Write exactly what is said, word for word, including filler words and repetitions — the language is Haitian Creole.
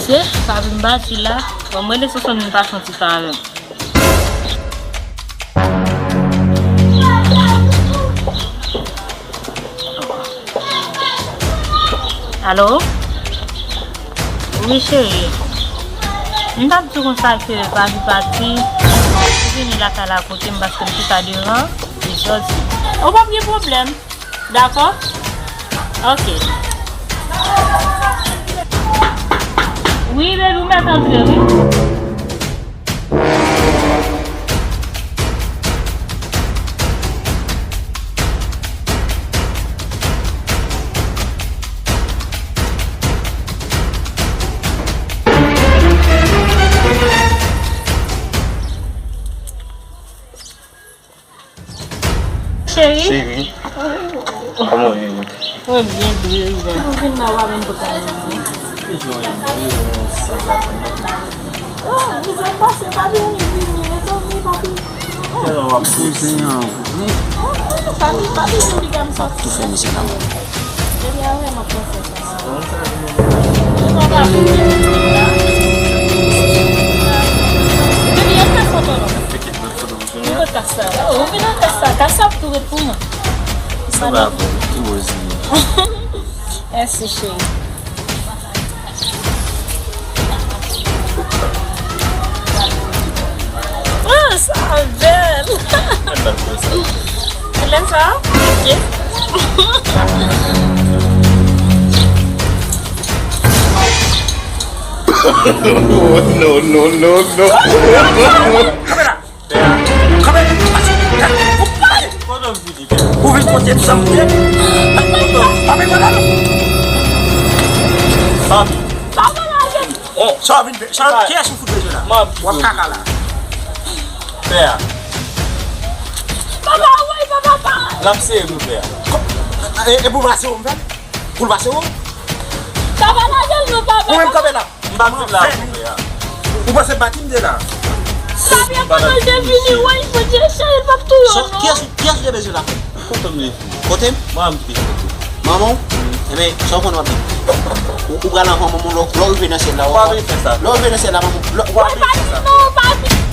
Se, pa vin bati la. Bon, mwen rele Sonsonn vin pase yon ti tan avè m. Alo? Wi, cheri. M t ap di w konsa ke papi pati. Ou vini lakay la kote m paske m chita devan. Li soti. Ou p ap gen pwoblèm. Dakò? Ok. Wi, baby, ou mèt antre, wi. Cheri? Cheri, kòman w ye? Mwen byen, byen, byen. Ou vin la, w a menm pou ta. Oh, mizè pase, papi, vini, vini, mezanmi, papi. Kouzen an. Papi, papi, vini, gade sa. Tou fè misye la. Depi avè m ap panse sa. Mwen pa vle. Depi yo fè foto non. Mwen pa ka sa. Oh, ou vin nan kasa. Kasa ap tou ret pou mwen. Sa va bon, ki bozi. Mèsi, cheri. Ah, sa bèl. Mwen bèl pou sa. Ou lè sa? Ok. No, no, no, no. Kanpe la. Kanpe. Ou vin kote m san m kote. Kanpe, kanpe. Papi. Oh, sa w vin fè? Sa w, kiyès ou fout bezwen la? W ap kaka la. Pè a. Papa, woy, papa, pa. L ap sere nou, pè a. E, e pou pase w, m fè? Pou l pase w? Papa, lage l non, papa. Ou menm kanpe la. M pa t la pou pè a. Ou panse bati m te la? Papi, pandan l te vini, woy, Bondye, cheri, l p ap touye w non. Kiyès, kiyès ou te bezwen la? Kote m ye? Kote m? Manman m ki te kote. Manman w? Ebyen, sa w konn w ap di? Ou, ou pral anvan manman w, lè, lè w rive nan syèl la, w ap, lè w rive nan syèl la, manman w, lè, w ap, pa di non, pa di.